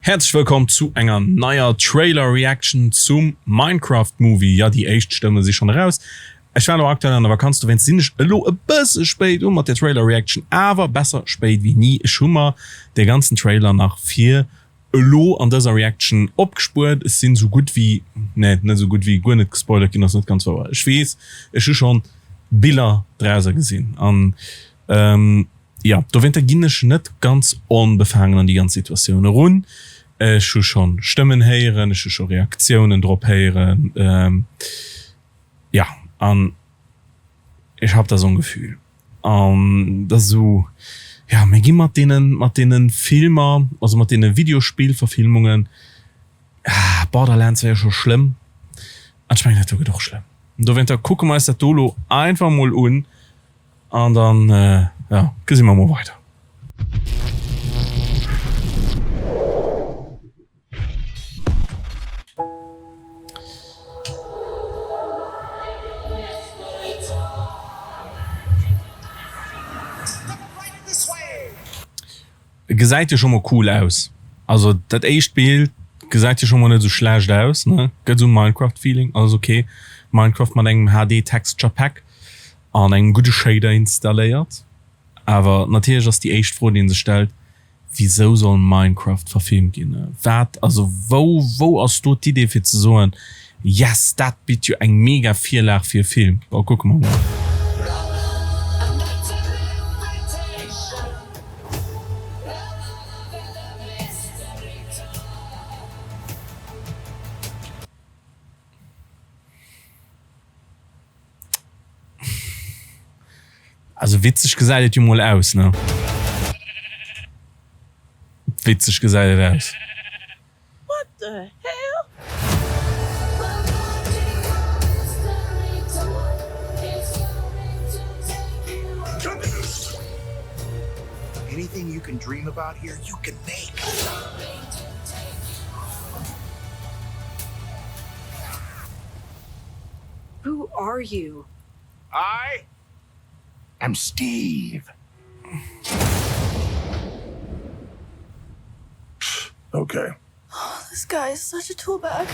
Häerzlech wëllkomm zu enger neier Trailer Reaction zum Minecraft Movie. Jo, déi éischt Stëmme si schonn eraus. Ech war elo aktuell an der Vakanz, dowéinst sinn ech elo e bësse spéit u mat der Trailer Reaction, awer besser spéit wéi ni. Ech hu mer de ganzen Trailer nach fir elo an dëser Reaction opgespuert. Ech sinn sou gutt wéi, nee net sou gutt wéi guer net gespoilert ginn, ass net ganz wouer. Ech weess, ech hu schonn Biller drauser gesinn an jo, dowéinter ginn ech net ganz onbefaangen an déi ganz Situatioun erun. Ech hu schonn Stëmmen héieren, ech hu scho Reaktiounen drop héieren, jo an ech hab da sou en Gefühl. An dat ass esou, jo, mir gi mat deenen, mat deene Filmer, also mat deene Videospillverfilmungen, ah, Borderlands war jo scho schlëmm, an ech mengen, dat do gëtt och schlëmm. Dowéinter kucke mer eis dat do elo einfach emol un an dann, jo, gesi mer emol weider. Gesäit jo scho mol cool aus. Also dat éischt Bild gesäit jo scho mol net esou schlecht aus ne, gëtt esou Minecraft Feeling, alles ok. Minecraft mat engem HD Texture Pack an engem gudde Shader installéiert. Awer natierlech ass déi éischt Fro déi een sech stellt, Wisou soll Minecraft verfilmt ginn? Wat, also wou, wou ass do d'Idee fir ze soen, yes, dat bitt jo eng mega Virlag fir e Film. Bon, kucke mer mol. Also witzeg gesäit et jo mol aus, ne? Witzeg gesäit et aus. What the hell? Anything you can dream about here, you can make. Who are you? I am Steve. Okay. Oh, this guy is such a tool bag.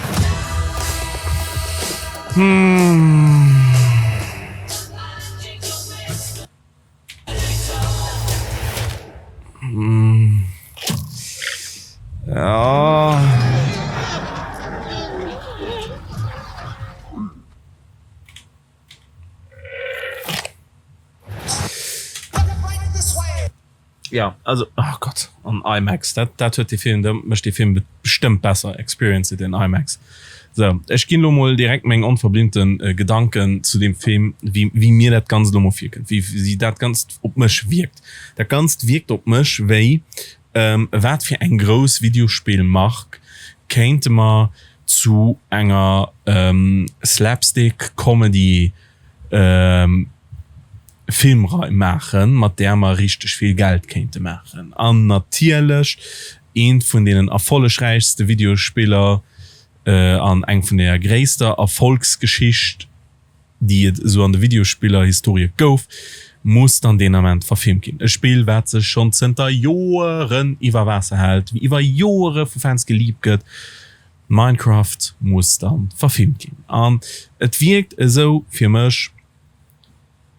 Ja. Ja, also oh Gott, an IMAX, dat, dat huet de Film, dat mécht de Film bestëmmt besser, Experience it in IMAX. Sou, ech ginn elo mol direkt meng onverblimmte Gedanken zu deem Film, wéi, wéi mir dat Ganzt elo mol virkënnt, wéi, wéi dat Ganzt op mech wierkt. Dat Ganzt wierkt op mech wéi, Wat fir eng grouss Videospillmark kéinte mer zu enger Slapstick Comedy Filmrei maachen, mat där mer richteg vill Geld kéinte maachen? An natierlech eent vun deenen erfollegräichste Videospiller an eng vun der gréisster Erfolgsgeschicht, déi et esou an de Videospiller-Historie gouf, muss dann deen Ament verfilmt ginn. E Spill, wat sech schonn zënter Joeren iwwer Waasser hält, iwwer Joere vu Fans geliebt gëtt, Minecraft muss dann verfilmt ginn. An et wierkt esou fir mech,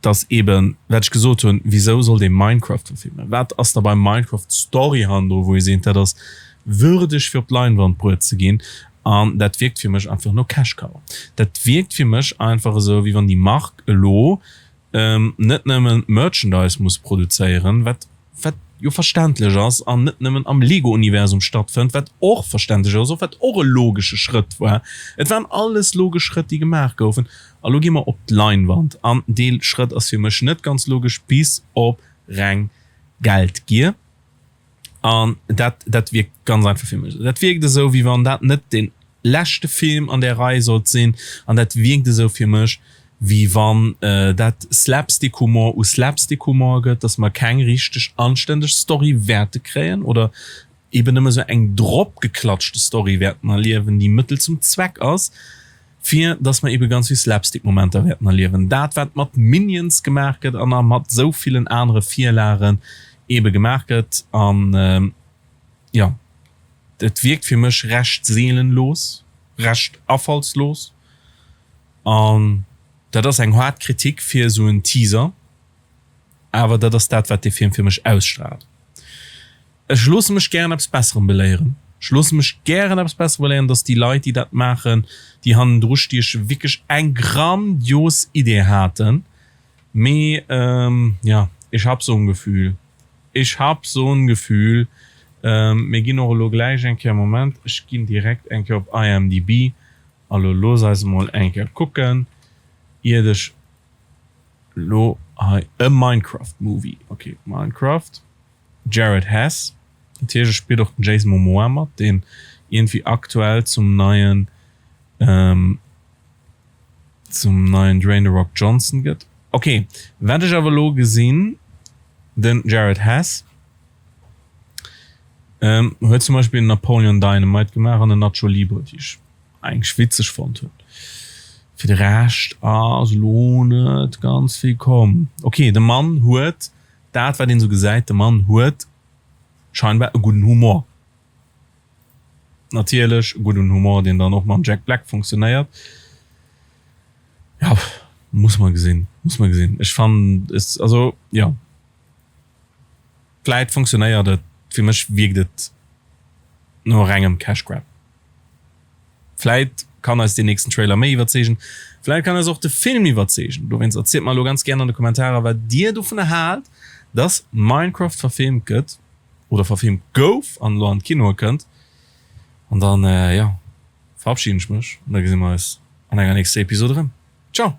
dass eben, wat ech gesot hunn, wisou sollt ee Minecraft verfilmen? Wat ass da beim Minecraft d'Story hannendru, wou ee seet, dat ass würdeg fir op d'Leinwand bruet ze ginn? An dat wierkt fir mech einfach no Cash Cow. Dat wierkt fir mech einfach esou, wéi wann déi Mark elo net nëmmen Merchandise muss produzéieren, wat wat jo verständlech ass, an net nëmmen am Lego-Universum stattfënnt, wat och verständlech ass, och wat och e logesche Schrëtt war. Et waren alles logesch Schrëtt, déi gemaach goufen. A lo gi mer op d'Leinwand. An dee Schrëtt ass fir mech net ganz logesch, bis op reng Geldgier. An dat, dat wierkt ganz einfach fir mech. Dat wierkt esou, wéi wann dat net dee leschte Film an där Rei sollt sinn. An dat wierkt esou fir mech, wéi wann dat Slapstick-Humor u Slapstick-Humor gëtt, dass mer keng richteg anständeg Story wäerte kréien oder eben nëmme esou eng dropgeklatschte Story wäerten erliewen, déi Mëttel zum Zweck ass. fir dass mer ebe ganz vill Slapstick-Momenter wäerten erliewen, dat wat mat Minions gemaach gëtt an a mat esou villen anere Virlagen ebe gemaach gëtt. An jo. Et wierkt fir mech recht seelenlos, recht afallslos an dat ass eng haart Kritik fir esou en Teaser, awer dat ass dat wat dee Film fir mech ausstraalt. Ech loosse mech gären eppes Besserem beléieren. Ech loosse mech gären eppes Besserem beléieren, dass déi Leit, déi dat maachen, déi hannendru stiechen, wierklech eng grandios Idee haten. Mee, jo, ich hab so ein Gefühl. Ich hab so ein Gefühl. Mir ginn och elo gläich eng Kéier, Moment, ech ginn direkt eng Kéier op IMDb. A lo looss eis emol eng Kéier kucken, iert ech elo hei, e Minecraft Movie, ok, Minecraft. Jared Hess, natierlech spillt och den Jason Momoa mat, deen iergendwéi aktuell zum neien zum neien Dwayne The Rock Johnson gëtt. Ok, wat ech awer elo gesinn, den Jared Hess huet zum Beispill Napoleon Dynamite gemaach an en Nacho Libre, déi ech eigentlech witzeg fonnt hunn. Fir de Rescht ass elo net ganz vill komm. Ok, de Mann huet Dat wat een esou gesäit, de Mann huet scheinbar e gudden Humor. Natierlech e gudden Humor, deen dann och mam Jack Black funktionéiert. Jo, muss mer gesinn, muss mer gesinn. Ech fannen es, also jo, vläit funktionéiert et, fir mech wierkt et no rengem Cash Grab. Vläit kann eis deen nächsten Trailer méi iwwerzeegen, vläit kann eis och de Film iwwerzeegen. Dowéinst erzielt mer elo ganz gären an de Kommentarer wat dir dovunner haalt, dass Minecraft verfilmt gëtt oder verfilmt gouf an elo an d'Kinoe kënnt. An dann, jo, verabschiden ech mech an da gesi mer eis an enger nächster Episode erëm. Ciao!